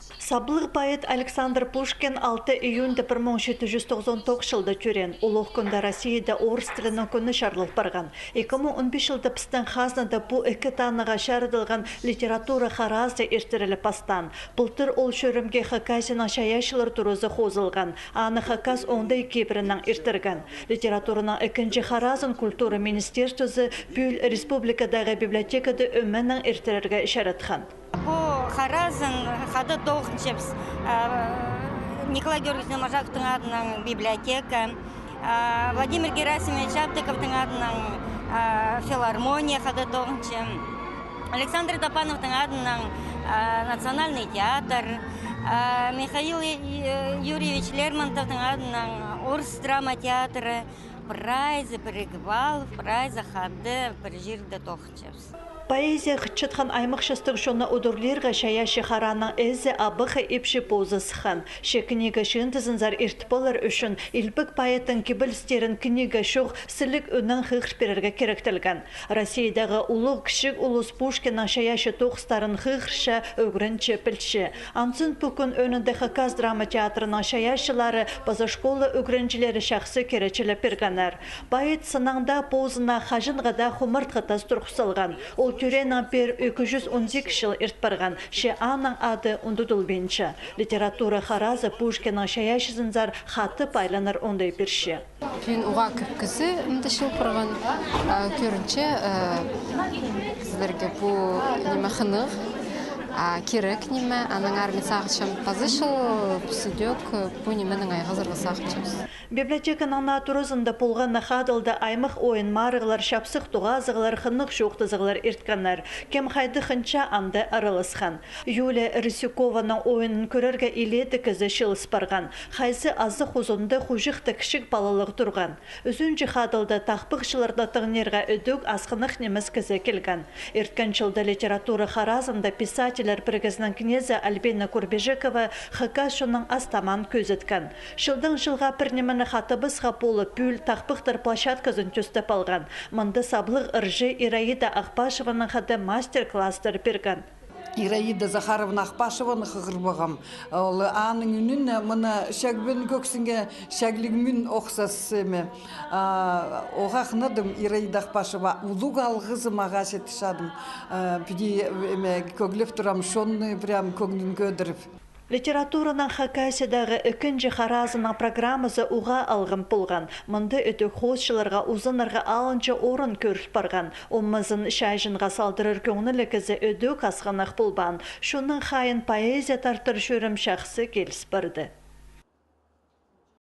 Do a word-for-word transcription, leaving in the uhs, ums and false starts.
Саблығ поэт Александр Пушкин алты июньда пір муң читі чӱс тоғызон тоғыс чылда тӧреен. Улуғ кӱнде Россияда орыс тілінің кӱні чарылып парған. Ікі муң он пис чылда пістің хазнада пу ікі таныға чарыдылған литература харазы иртіріліп пастаан. Пылтыр ол чӧрімге Хакасияның чайаачылар туразы хозылған. Аны хакас оңдай кибірінең иртірген. Литератураның ікінҷі харазын культура министерствозы пӱӱл республикадағы библиотекада ӧменең иртірерге чаратхан. Пу харазын хада тоғынчабыс, а, Николай Георгиевич Доможаковтың адынаң библиотека, а, Владимир Герасимович Аптыковтың адынаң, а, филармония хада тоғынчам, Александр Топановтың адынаң, а, национальный театр, а, Михаил Ю-, Юрьевич Лермонтовтың адынаң орыс драма театры. Прайзы пірігіп алып, прайзы хада пір чирде тоғынчабыс. Поэзия хынчатхан аймах частығ чонны удурлирға чайаачы хараның ээзі Абахай ипчі позы сыххан. Че книга чыындызынзар иртіп полар ӱчӱн илбек поэттің кибелістерін книга чох, сіліг ӱннең хығыр пирерге киректелген. Россиядағы улуғ кічіг улус Пушкиннің чайаачы тоғыстарын хығырча, ӱгренче, пілче. Анзын пу кӱн ӧӧнінде Хакас драма театрының чайаачылары паза школа ӱгренҷілері чахсы киречілеп пиргеннер. Поэт сыннаң даа позына хаҷанға даа хумартхы тас турғыс салған. Ол тӧрееннең пеер ікі чӱс он сигіс чыл ирт парған, че аның ады ундудылбинча. Литература харазы Пушкиннің чайаачызынзар хатап айланар оңдай пирче. Пӱӱн уғаа кӧп кізі мында чыыл парған, а, кӧрінче, а, кізілерге пу ниме хынығ, а, кирек ниме, аннаңар мин сағынчам, пазы чыл піс ідӧк пу нимені айғазарға сағынчабыс. Библиотеканың наа туразында полған на хадылда аймах ойын-марығлар, чапсых тоғазығлар, хынығ чоохтазығлар ирткеннер. Кем хайдағ хынча, анда араласхан. Юлия Рысюкованың ойынын кӧрерге илееде кізі чыылыс парған. Хайзы азы хозында хуҷихта кічіг палалығ турған. Ӱзінҷі хадылда тахпахчыларны тыңнирға ідӧк асхынах нимес кізі килген. Ирткен чылда литература харазында писательлер пірігізінің кнезі Альбина Курбижекова хакас чонның ас-тамаан кӧзіткен. Чылдаң чылға пір нимені хатабасха полып, пӱӱл тахпахтар площадказын тӧстеп алған. Мында саблығ ырҷы Ираида Ахпашеваның хада мастер-класстар пирген. Ираида Захаровна Ахпашеваны хығыр парғам. Ол аның ӱнін мына чагбин кӧксінге, чаглығ мӱн охсас эме. А, оға хынадым, Ираида Ахпашева, улуғ алғызы мағаа читчедім. А, піди, эме, кӧглеп турам, чонны прям кӧңнін кӧдіріп. Литератураның Хакасиядағы ікінҷі харазының программазы уғаа алғым полған. Мында ідӧк хоосчыларға узанарға алынҷа орын кӧріл парған. Омазын чайҷынға салдырар кӧңнілі кізі ідӧк асхынах полбаан. Чонның хайиин поэзия тартыр чӧрім чахсы киліс парды.